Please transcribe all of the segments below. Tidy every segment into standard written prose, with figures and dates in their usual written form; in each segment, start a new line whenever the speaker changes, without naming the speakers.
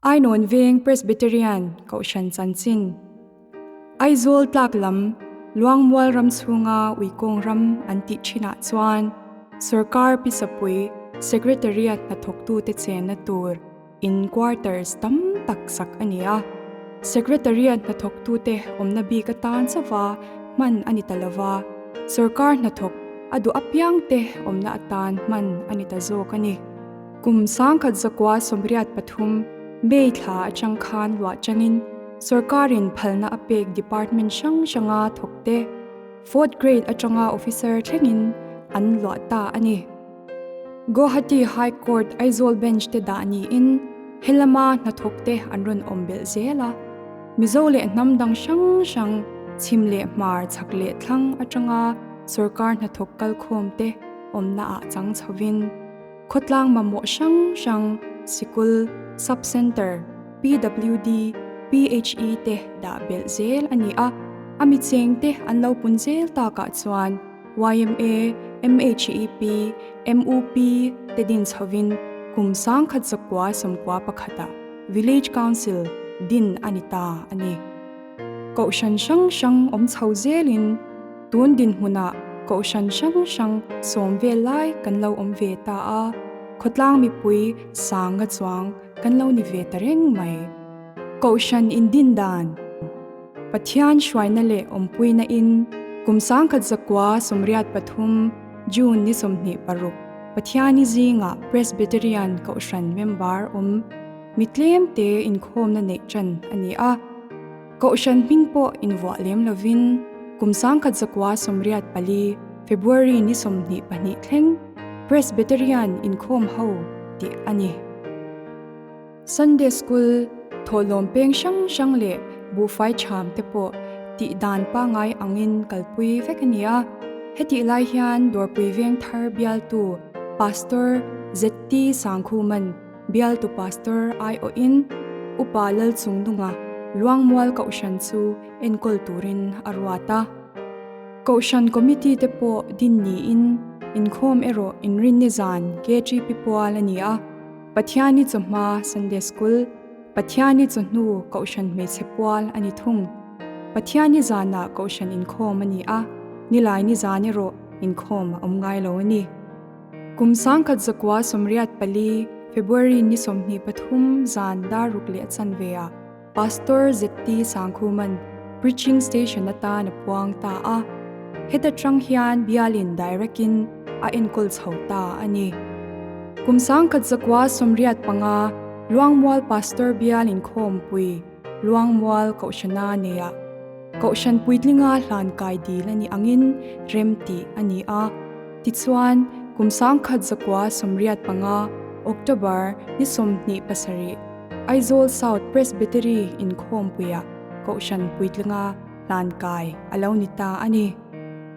Ainawn Veng Presbyterian Kohhran Chanchin, Aizawl tlak lam Luangmual ram chhunga Uikawng ram an tih thinah chuan Sorkar Pisapui Secretariat hnathawktute chenna tur in quarters tam tak sak a ni a. Secretariat hnathawktute awmna bik atan chauva hman a ni ta lova, sorkar hnathawk a duh apiangte awmna atan hman a ni ta zawk a ni. Kum 1983 May thla atang khan luah changin sorkarin phalna a pek department hrang hranga thawkte fourth grade atanga officer thlengin an luah ta a ni. Guwahati High Court Aizawl Bench te dah niin helama hnathawkte an rawn awm belh zel a. Mizo leh hnam dang hrang hrang chhim leh hmar chhak leh thlang atanga sorkar hnathawk kalkhawmte awmna ah chang chhovin, Khawtlang mamawh hrang hrang, sikul, sub-centre, PWD, PHE te dah belh zel a ni a, a mi cheng te an lo pun zel takah chuan yma, MHEP, MUP te din chhovin kum 1991 ah Village Council din a ni ta a ni. Kohhran hrang hrang awm chho zelin tun dinhmunah kohhran hrang hrang sawm vel lai kan lo awm ve ta a, khawtlang mipui sanga chuang kan lo ni ve ta reng mai. Kohhran indin dan, Pathian hruaina leh awmpuina in kum 1983 June ni 26 Pathiani zingah Presbyterian Kohhran member awm Mi tlem te inkhawmna neih ṭan a ni a, Kohhran hming pawh invuah lem lovin kum 1984 February ni 22 thleng Presbyterian inkhawm ho tih a ni. Sunday School thawhlawm peng hrang hrang leh buhfai ṭham te pawh tih dan pangngai angin kalpui vek a ni a, hetih lai hian Dawrpui Vengthar bialtu Pastor ZT Sangkhuman Bialtu Pastor aiawhin Upa Lalchungnunga Luangmual Kohhran chu enkawl turin a ruat a. Kohhran Committee te pawh din niin inkhawm erawh inrinni zan KTP pual a ni a, Pathiani chawhma Sunday School, Pathiani chawhnu Kohhran hmeichhe pual a ni thung. Pathiani zanah Kohhran inkhawm a ni a, nilaini zan erawh inkhawm a awm ngai lo a ni. Kum 1984 February ni 23 zan dar ruk leh a chanve ah Pastor ZT Sangkhuman Preaching Station atan a puang ta a, heta tang hian bialin direct in a enkawl chho ta a ni. Kum 1985 Luangmual Pastor bial inkhawmpui Luangmual Kohhrana neia Kohhran puitlinga hlan kai dil a nih angin rem tih a ni a. Tichuan, kum 1985 October ni 27, Aizawl South Presbytery inkhawmpuiah Kohhran puitlinga hlan kai a lo ni ta a ni.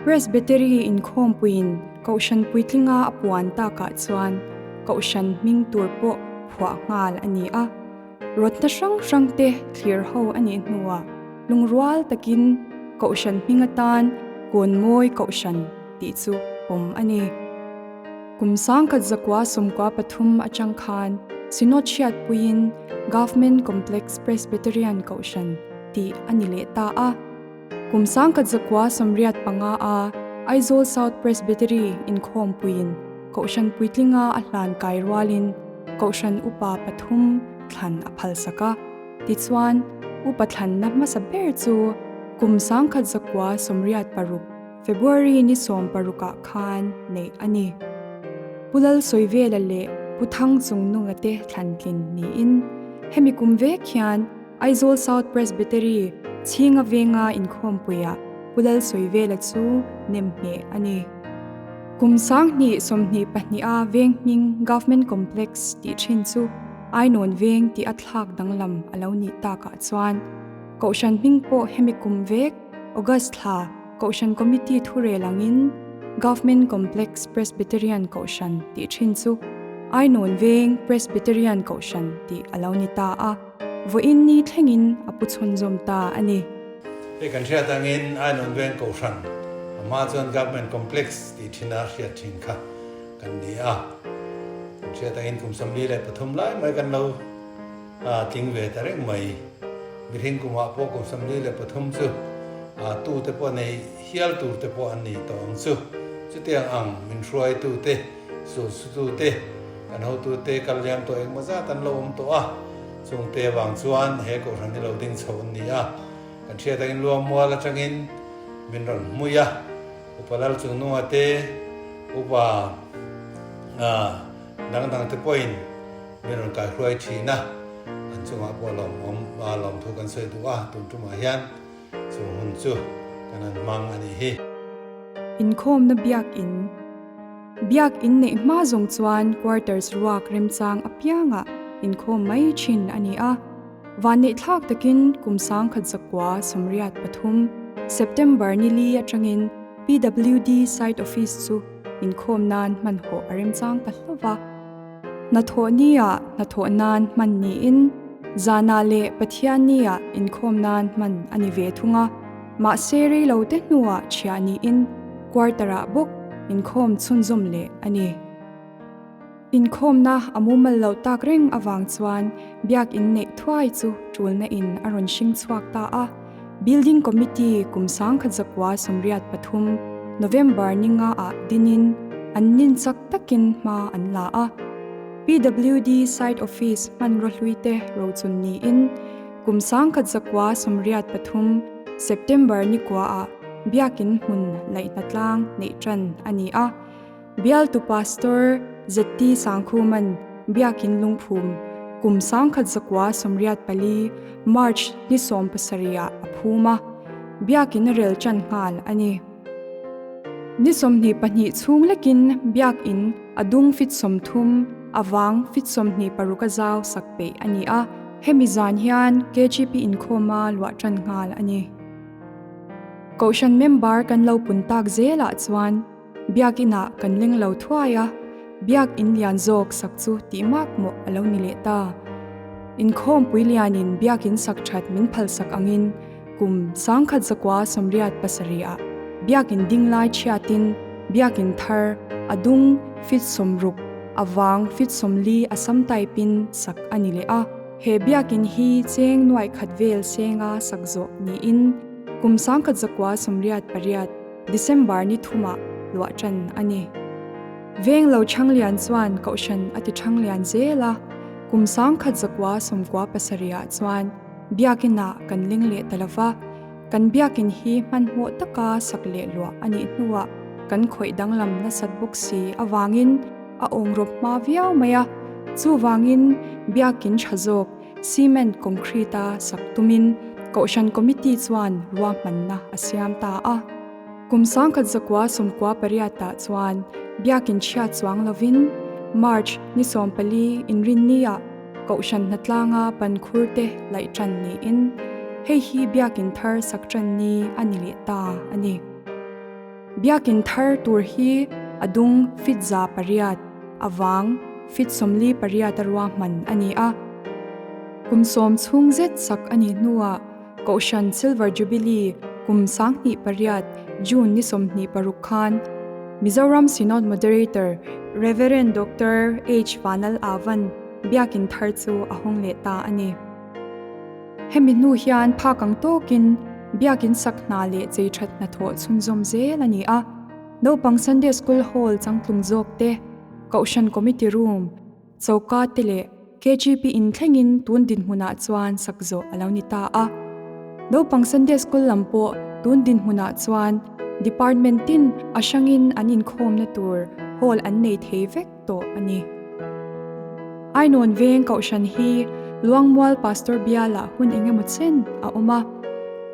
Presbytery inkhawmpuiin Kohhran puitlinga a puan takah chuan Kohhran hming tur pawh phuah nghal a ni a. Rawtna hrang hrangte thlir ho a nih hnuah lungrual takin Kohhran hming atan Kawnmawi Kohhran tih chu awm a ni. Kum 1993 atang khan Synod hriatpuiin Government Complex Presbyterian Kohhran tih a ni leh ta a. Kum 1985 a Aizawl South Presbytery inkhawmpuiin Kohhran puitlinga a hlan kai rualin Kohhran upa pathum thlan a phalsak a. Tichuan, upa thlanna hmasa ber chu kum 1986 February ni 16 ah khan neih a ni. Pu Lalsawivela leh Pu Thangchungnunga te thlantlin niin hemi kum vek hian Aizawl South Presbytery chhinga venga inkhawmpuiah Pu Lalsawivela chu nem hneh a ni. Kum 2022 a veng hming Government Complex tih thin chu Ainawn Veng tih a thlak danglam a lo nih takah chuan Kohhran hming pawh hemi kum vek August thla Kohhran Committee thurel angin Government Complex Presbyterian Kohhran tih thin chu Ainawn Veng Presbyterian Kohhran tih a lo ni ta a, vawiin ni thlengin a pu chhunzawm ta a ni.
Hei kan hriat angin Ainawn Veng Kohhran a hma chuan Government Complex tih thina hriat thin kha kan ni a, kan hriat angin kum 43 lai mai kan lo. tling ve ta reng mai. Mihring kumah pawh kum 43 chu tute pawh nei hial tur te pawh an ni tawh ang chu. Chutiang ang min hruaitute, sulsutute, kan hotute kal liam tawh engmaw zat an lo awm tawh a, chungte avang chuan he kohhran hi lo ding chho an ni a. Kan hriat angin Luangmual atangin min rawn hmui a, Upa Lalchungnunga te, Upa dang dang te pawhin min rawn kaihruai thin a, an chungah pawh lawmawm lawmthu kan sawi duh a, tun tumah hian chung hun chu kan han hmang a nih hi.
Inkhawmna biakin Biakin neih hma zawng chuan quarters ruak remchang apiangah inkhawm mai thin a ni a. Vanneihthlak takin kum 1983, September ni li atangin PWD Site Office chu inkhawm nan hmanhawh a remchang ta hlauh va. Hnathawh nia hnathawh nan hman niin zanah leh Pathian nia inkhawm nan hman a ni ve thung a. Mahse rei lo te hnuah chhiah niin quarter-ah bawk inkhawm chhunzawm leh a ni. Inkhawmna a mumal loh tak reng avang chuan biakin neih thuai chu tulna in a rawn hring chhuak ta a. Building Committee kum 1983, November ni nga ah dinin an nin chak takin hma an la a. PWD Site Office hmanraw hlui te rochun niin kum 1983, September ni kua ah biakin hmun laihna tlang neih tan a ni a. Bialtu Pastor ZT Sangkhuman Biakin Lungphum kum 1984, March ni 17 ah a phum a, Biakin a rel tan nghal a ni. Ni 22 chhung lekin Biakin a dung fit 30, a vang fit 26 a zau sak peih a ni a, hemi zan hian KGP inkhawma luah tan nghal a ni. Kohhran member kan lo pun tak zelah chuan Biakinah kan leng lo thuai a, biakin lian zawk sak chu tih mak mawh a lo ni leh ta. Inkhawmpui lianin biakin sak that min phal sak angin kum 1987 ah biakin ding lai chhiatin biakin thar a dung fit 60, a vang fit 40 a sam type-in sak a ni leh a. He biakin hi cheng nuaih khat vel senga sak zawh niin kum 1988, December ni thumah luah tan a ni. Veng lo Changlian chuan Kohhran a ti Changlian zel a, kum 1997 ah chuan Biakinah kan ling leh ta lova, kan Biakin hi hmanhmawh taka sak leh luah a nih hnuah kan khawih danglam nasat bawk si avangin a awngrawp hma viau mai a, chuvangin Biakin tha zawk Cement concrete-a sak tumin Kohhran Committee chuan ruahmanna a siam ta a. Kum 1998 ah chuan Biakin chhiat chuang lovin March ni 14 inrinniah Kohhran hnatlanga pankhur te laih tan niin hei hi Biakin thar sak tan ni a ni leh ta a ni. Biakin thar tur hi a dung fit 800, a vang fit 48 a ruahman a ni a. Kum 10 chhung zet sak a nih hnuah Kohhran Silver Jubilee kum 2008 June ni 26 khan Mizoram Synod Moderator Rev. Doctor H. Vanal Avan Biakin thar chu a hawng leh ta a ni. Hemi hnu hian phak ang tawkin Biakin sak hna leh chei that hnathawh chhunzawm zel a ni a. Naupang Sunday School Hall changtlung zawk te, Kohhran Committee Room, choka te leh KGP in thlengin tun dinhmunah chuan sak zawh a lo ni ta a. Naupang Sunday School lam pawh tun dinhmunah chuan Department tin a hrangin an inkhawmna tur hall an nei thei vek tawh a ni. Ainawn veng Kohhran hi Luangmual Pastor Bialah hun engemaw chen a awm a.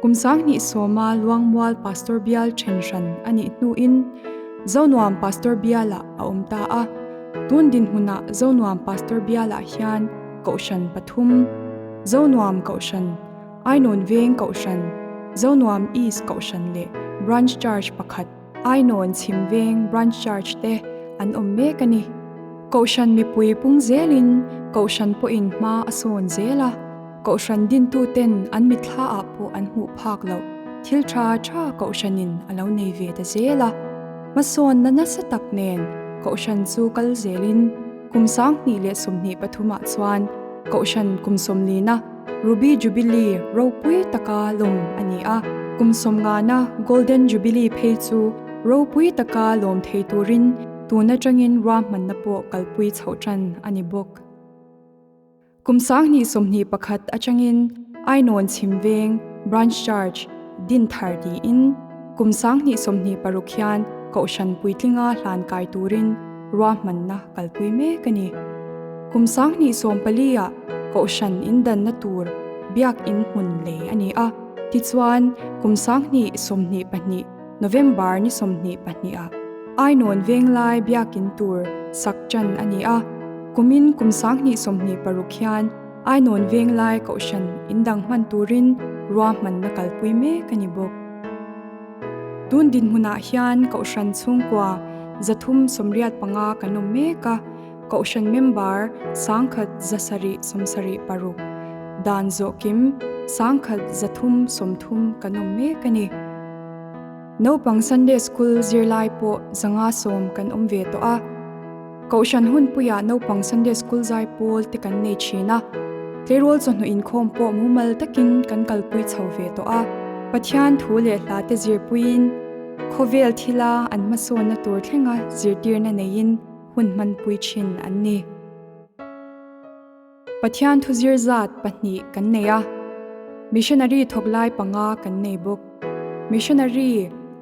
Kum 2010-a Luangmual Pastor Bial then hran a nih hnuin Zonuam Pastor Bialah a awm ta a. Tun dinhmunah Zonuam Pastor Bialah hian Kohhran pathum, Zonuam Kohhran, Ainawn Veng Kohhran, Zonuam East Kohhran leh Branch Church pakhat, Ainawn Chhim Veng Branch Church te an awm mek a ni. Kohhran mipui pung zelin Kohhran pawhin hma a sawn zel a, Kohhran dintuten an mitthla ah pawh an hmuh phak loh thil tha tha Kohhranin a lo nei ve ta zel a. Hmasawnna nasa tak nen Kohhran chu kal zelin kum 2023 ah chuan. Kohhran kum sawmlina Ruby Jubilee ropui taka lawm a ni a, kum sawmngana Golden Jubilee phei chu ropui taka lawm thei turin tun atangin ruahmanna pawh kalpui chhoh tan a ni bawk. Kum 2021 atangin Ainawn Chhim Veng Branch Church din thar tiin kum 2026 hian Kohhran puitlinga hlan kai turin ruahmanna kalpui mek a ni. Kum 2014 ah Kohhran indanna tur Biakin hmun lei a ni a, tichuan kum 2022 November ni 22 ah Ainawn Venglai Biakin tur sak tan a ni a. Kumin kum 2026 hian Ainawn Venglai Kohhran indang hman turin ruahmanna kalpui mek a ni bawk. Tun dinhmunah hian Kohhran chhungkua 385 kan awm mek a, Kohhran member 1776 dan zawhkim 1330 kan awm mek a ni. Naupang Sunday School zirlai pawh 510 kan awm ve tawh a. Kohhran hunpuiah naupang Sunday School zai pawl te kan nei thin a, tleirawl chawhnu inkhawm pawh mumal takin kan kalpui chho ve tawh a. Pathian thu leh hla te zirpuiin khawvel thila an hmasawnna tur thlenga zirtirna neiin hun hmanpui thin an ni. Pathian thu zir zat pahnih kan nei a, missionary thawk lai panga kan nei bawk. Missionary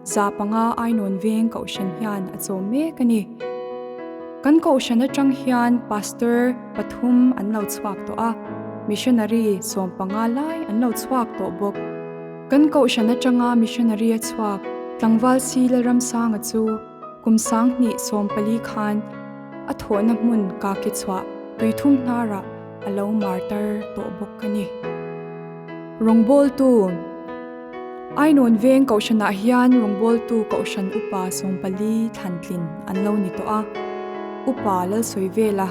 500 Ainawn Veng Kohhran hian a chawm mek a ni. Kan Kohhran atang hian Pastor pathum an lo chhuak tawh a, missionary 15 lai an lo chhuak tawh bawk. Kan Kohhran atanga missionary a chhuak tlangval Si Lalramsanga chu kum 2014 khan a thawhna hmun ka ke chhuah tuithum hnarah a lo martar tawh bawk a ni. Rawngbawltu Ainawn Veng Kohhranah hian rawngbawltu Kohhran Upa 14 thlantlin an lo ni tawh a. Upa Lalsawivela,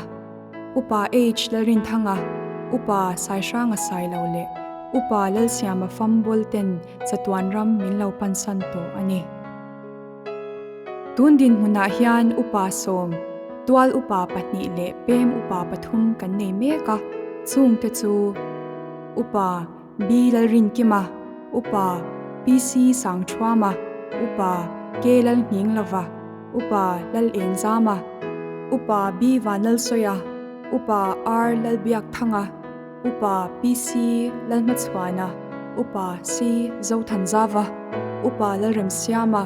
Upa H Lalrinthanga, Upa Saihranga Sailo leh Upa Lalsiama Fambawl ten chatuan ram min lo pansan tawh a ni. Tun dinhmunah hian upa sawm, tual upa pahnih leh pem upa pathum kan nei mek a, chungte chu Upa B Lalrinkima, Upa PC Sangthuama, Upa K Lalnghinglova, Upa Lalengzama, Upa B Vanlalsawia, Upa R Lalbiakthanga, Upa PC Lalhmachhuana, Upa C Zothanzava, Upa Lalremsiama,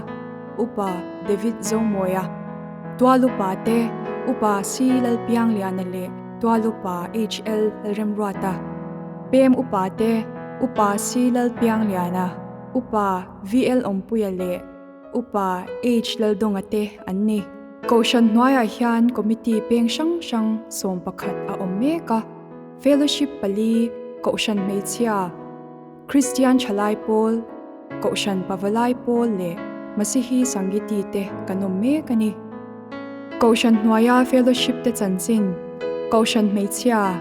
Upa David Zomawia, Tualupa te, Upa C Lalpiangliana leh Tualupa HL Lalremruata, Pem Upa te, Upa C Lalpiangliana, Upa VL Awmpuia leh Upa H Laldawnga te an ni. Kohhran hnuaiah hian committee peng hrang hrang 11 a awm mek a. Fellowship pali, Kohhran Hmeichhia, Kristian Thalai Pawl, Kohhran Pavalai Pawl leh Masihi Sangiti te kan awm mek a ni. Kohhran hnuaia fellowship te chanchin, Kohhran Hmeichhia.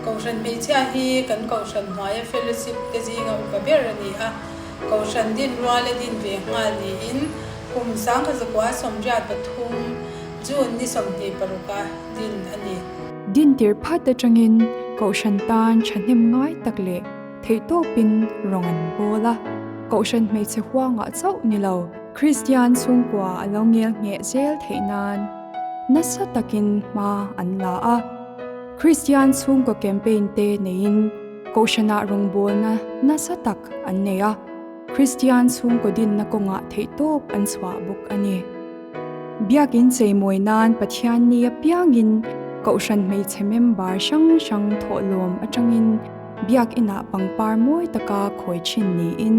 Kohhran Hmeichhia hi kan Kohhran hnuaia fellowship te zinga upa ber a ni a. Kohhran din ruala din ve nghal niin kum 1983 June ni 26 a din a ni.
Dintir phat atangin Kohhran tan thahnem ngai tak leh theihtawpin rawng an bawl a, Kohhran hmeichhe huangah chauh ni lo, Kristian chhungkua a lo ngel ngheh zel theih nan nasa takin hma an la a. Kristian chhungkaw campaign te neiin Kohhranah rawngbawlna nasa tak an nei a, Kristian chhungkaw dinna kawngah theihtawp an chhuah bawk a ni. Biakin cheimawi nan Pathian ni apiangin Kohhran hmeichhe member hrang hrang thawhlawm atangin Biakinah pangpar mawi taka khawi thin niin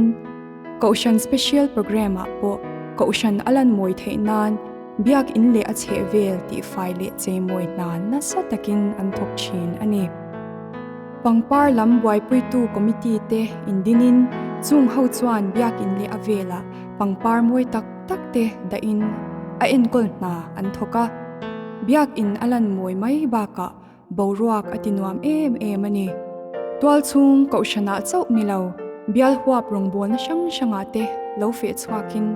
Kohhran Special Programme ah pawh Kohhran a lan mawi theih nan Biakin leh a chhehvel tihfai leh cheimawi hna nasa takin an thawk thin a ni. Pangpar lam buaipuitu committee te indinin chung ho chuan Biakin leh a velah pangpar mawi tak tak te dahin a enkawl hna an thawk a, Biakin a lan mawi mai bakah boruak a ti nuam em em a ni. Tualchhung Kohhranah chauh ni lo, bial huap rawngbawlna hrang hrangah te lo feh chhuakin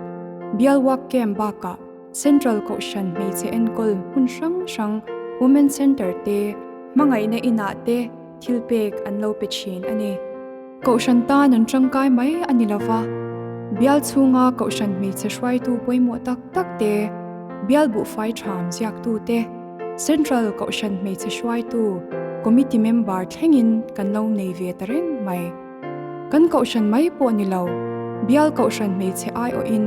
bial work camp bakah Central Kohhran hmeichhe enkawl hmun hrang hrang, Women Centre te, hmangaihna inah te, thilpek an lo pe thin a ni. Kohhran tan an tangkai mai a ni lova, bial chhunga kohhran hmeichhe hruaitu pawimawh tak tak te, bial buhfai tham ziaktu te, Central kohhran hmeichhe hruaitu committee member thlengin kan lo nei ve ta reng mai. Kan kohhran mai pawh ni lo, bial kohhran hmeichhe aiawhin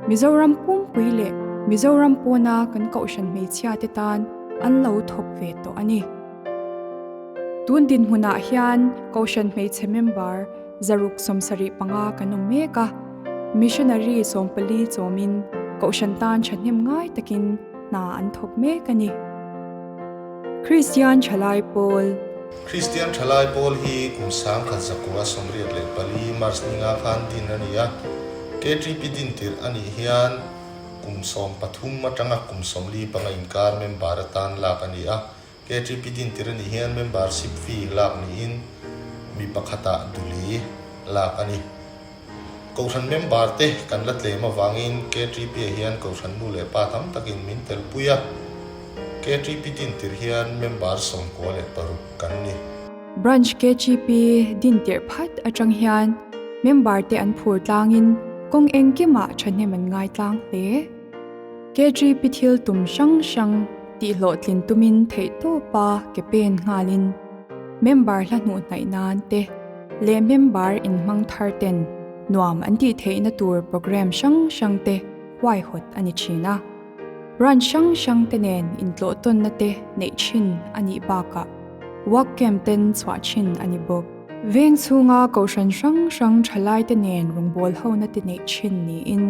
Mizoram pumpui leh Mizoram pawna kan kohhran hmeichhia te tan an lo thawk ve tawh a ni. Tun dinhmunah hian Kohhran hmeichhe member 675 kan awm mek a, missionary 14 chawmin Kohhran tan thahnem ngai takin hna an thawk mek a ni. Kristian Thalai Pawl.
Kristian Thalai Pawl hi kum 1984 March ni nga khan din a ni a, KTP din tirh a nih hian kum 13 atanga kum 45 inkar member atan lak a ni a, KTP din tir a nih hian membership fee lak niin mi pakhatah duli lak a ni. Kohhran member te kan la tlem avangin KTP ah hian kohhran nu leh pa tam takin min telpui a. KTP din tir hian member 96 kan ni.
Branch KTP din tirh phat atang hian member te an phur tlangin kawng engkimah thahnem an ngai tlang hle. KTP thil tum hrang hrang tihhlawhtlin tumin theihtawpa ke pen nghalin member hla hnuh hnaih nan te leh member inhmang thar ten nuam an tih theihna tur programme hrang hrang te huaihawt a ni thin a. Branch hrang hrang te nen intlawhtawnna te neih thin a nih bakah work camp ten chhuah thin a ni bawk. Veng chhunga kohhran hrang hrang thalai te nen rawngbâwl hona te neih thin niin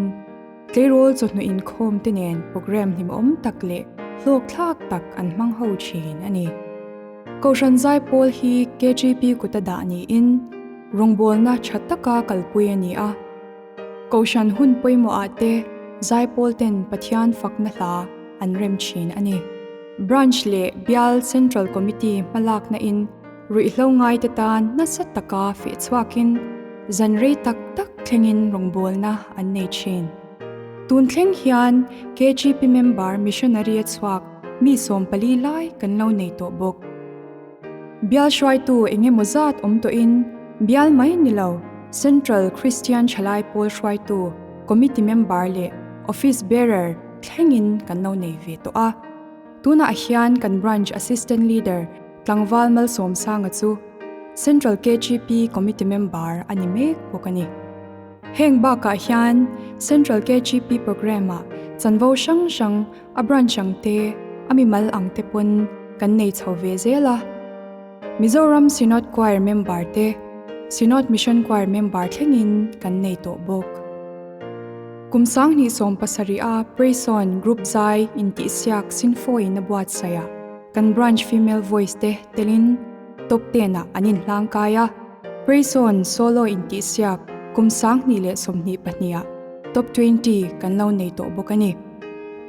Tleirawl chawhnu inkhawm te nen programme hlimawm tak leh hlawkthlak tak an hmang ho thin a ni. Kohhran Zaipawl hi KGP kuta dah niin rawngbawlna tha taka kalpui a ni a. Kohhran hun pawimawhah te Zaipawl ten Pathian fakna hla an rem thin a ni. Branch leh Bial Central Committee hmalakna in Ruihhlo ngaite tan nasa taka feh chhuakin zan rei tak tak thlengin rawngbawlna an nei thin. Tun thleng hian KGP member missionary a chhuak mi 14 lai kan lo nei tawh bawk. Bial hruaitu eng emaw zat awm tawhin bial mai ni lo Central Christian Thalai Pawl hruaitu committee member leh office bearer thlengin kan lo nei ve tawh a. Tunah hian kan branch assistant leader Tlangval Malsawmsanga chu Central KGP Committee member a ni mek bawk a ni. Heng bakah hian Central KGP Programme-ah chanvo hrang hrang a branch ang te, a mimal ang te pawn kan nei chho ve zel a. Mizoram Synod Choir member te, Synod Mission Choir member thlengin kan nei tawh bawk. Kum 2017 a Praise On Group zai intihsiak Sinfoin a buatsaih ah, Kan branch female voice te telin top ten ah an inhlang kai a, Praise On solo intihsiak kum 2022 ah top 20 kan lo nei tawh bawk a ni.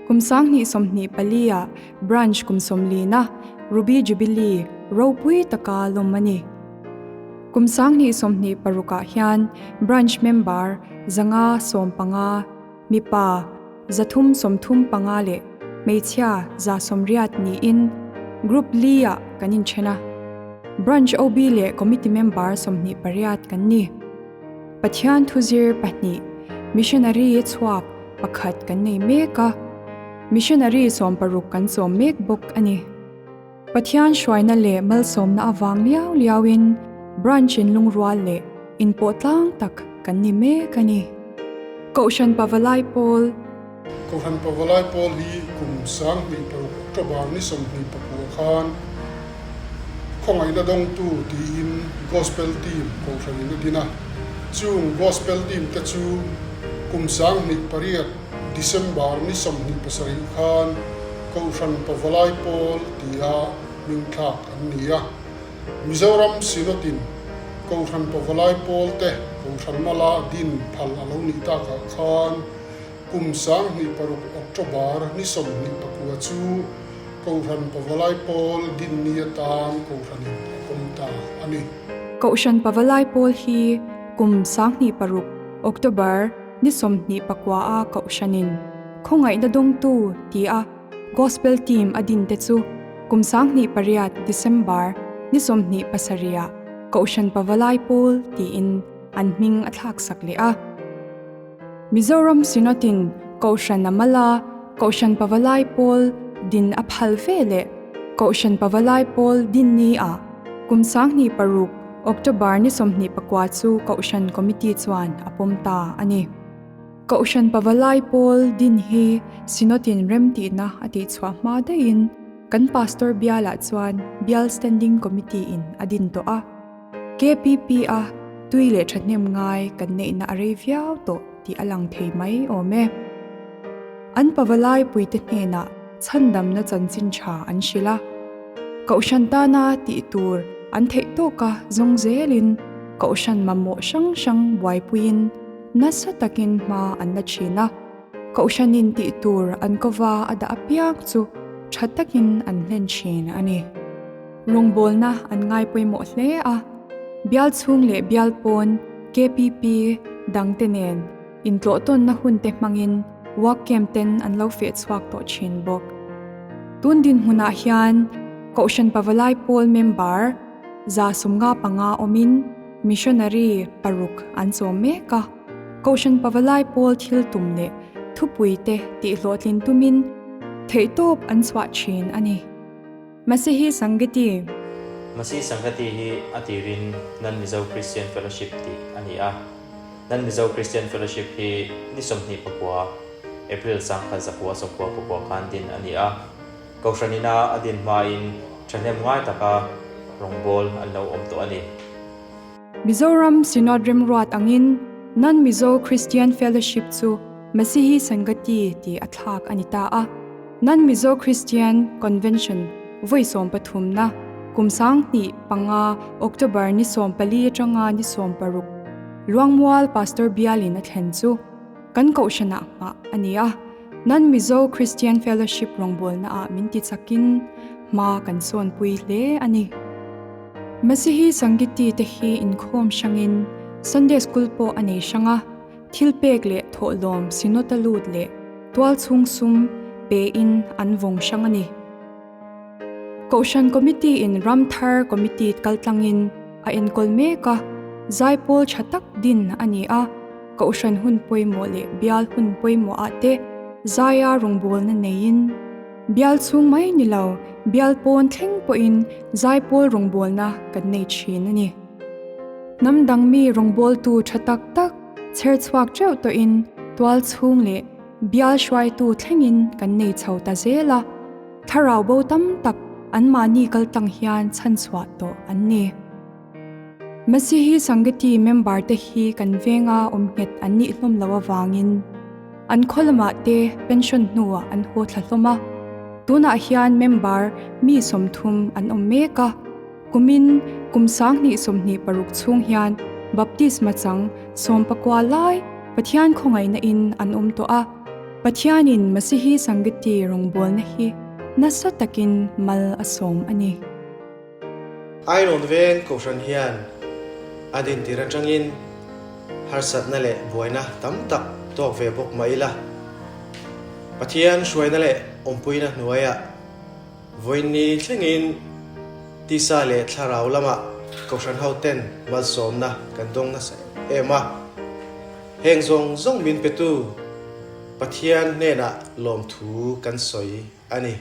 Kum 2024 ah branch kum 40 na Ruby Jubilee ropui taka lawm a ni. Kum 2026 ah hian branch member 515 mipa, 335 leh hmeichhia 180 niin Group li ah kan inthen a. Branch OB leh Committee member 28 kan ni. Pathian thuzir pahnih, Missionary chhuak pakhat kan nei mek a, Missionary 60 kan chawm mek bawk a ni. Pathian hruaina leh malsawmna avang liau liauin Branch in lungrual leh inpawh tlang tak kan ni mek a ni. Kohhran Pavalai Pawl.
Kohhran Pavalai Pawl hi kum 2006 October ni 29 khan khawngaihna dawngtu tiin Gospel Team Kohhranin a din a. Chung Gospel Team te chu kum 2008 December ni 27 khan Kohhran Pavalai Pawl tia hmingthlak an ni a. Mizoram Synod-in Kohhran Pavalai Pawl te Kohhran mala din phal a lo nih takah khan kum 2006 October ni 29 chu Kohhran Pavalai Pawl din ni atan Kohhranin a pawm ta a ni.
Kohhran Pavalai Pawl hi kum 2006 October ni 29 a Kohhranin khawngaihna dawngtu tia Gospel Team a din te chu kum 2008 December ni 27 ah Kohhran Pavalai Pawl tiin an hming a thlak sak leh a. Mizoram Synod-in Kohhran a mal a, Kohhran Pavalai Pawl din a phal ve leh Kohhran Pavalai Pawl din ni ah kum 2006 October ni 29 chu Kohhran Committee chuan a pawm ta a ni. Kohhran Pavalai Pawl din hi Synod-in remtihna a tihchhuah hma daihin kan Pastor bialah chuan Bial Standing Committee-in a din tawh a. KPP a tui leh thahnem ngai kan neihna a rei viau tawh tih a lang thei mai awm e. An Pavalai puite hnenah chhandamna chanchin tha an hrilh a. Kohhran tana tih tur an theih tawka zawng zelin Kohhran mamawh hrang hrang buaipuiin Nasa takin hma an la thin a, Kohhranin tih tur an kova a dah apiang chu tha takin an hlen thin a ni. Rawngbawlna an ngai pawimawh hle a, bial chhung leh bial pawn KPP dangte nen intlawhtawnna hunte hmangin work camp ten an lo feh chhuak tawh thin bawk. Tun dinhmunah hian Kohhran Pavalai Pawl member 175 awmin, Missionary paruk an chawm mek a, Kohhran Pavalai pawl thil tum leh thupuite tihhlawhtlin tumin theihtawp an chhuah thin a ni. Masihi Sangati.
Masihi Sangati hi a tirin Nan Mizo Christian Fellowship tih a ni a. Nan Mizo Christian Fellowship hi ni 29, April 1999 khan din a ni a. Kohhran ina a din hmain thahnem ngai taka rawngbawl an lo awm tawh a ni.
Mizoram Synod remruat angin Non-Mizo Christian Fellowship chu Masihi Sangati tih a thlak a ni ta a. Non-Mizo Christian Convention vawi sawmpathumna kum 2005 October ni 14 atanga ni 16 Luangmual Pastor Bialin a thlen chu kan kohhranah nghah a ni a. Nan Mizo Christian Fellowship rawngbawlna ah min ti chakin hma kan sawnpui hle a ni. Masihi Sangiti te hi inkhawm hrangin Sunday School pawh a nei hrang a, thil pek leh thawhlawm Synod-a lut leh tualchhung sum pe in an vawng hrang a ni. Kohhran Committee in Ramthar Committee kaltlangin a enkawl mek a, zaipawl tha tak din a ni a. Kohhran hun pawimawh leh bial hun pawimawh ah te zaia rawngbawlna neiin, bial chhung mai ni lo, bial pawn thleng pawhin zaipawl rawngbawlna kan nei thin a ni. Hnam dang mi rawngbawltu tha tak tak chher chhuak teuh tawhin tual chhung leh bial hruaitu thlengin kan nei chho ta zel a, thlarau bo tam tak anmahni kaltlang hian chhanchhuah tawh an ni. Masihi Sangati member te hi kan venga awm nghet an nih hlawm loh avangin an khaw lamah te pension hnuah an haw thla hlawm a. Tunah hian member mi 30 an awm mek a. Kumin kum 2026 chhung hian baptisma chang 19 lai Pathian khawngaihna in an awm tawh a. Pathianin Masihi Sangati rawngbawlna hi nasa takin mal a sawm a ni.
Ainawn veng Kohhran hian a dintir atangin harsatna leh buaina tam tak tawk ve bawk mah ila, Pathian hruaina leh awmpuina hnuaiah vawiinni thlengin tisa leh thlarau lamah Kohhran hoten malsawmna kan dawng nasa em a. Heng zawng zawng min petu Pathian hnenah lawmthu kan sawi a ni.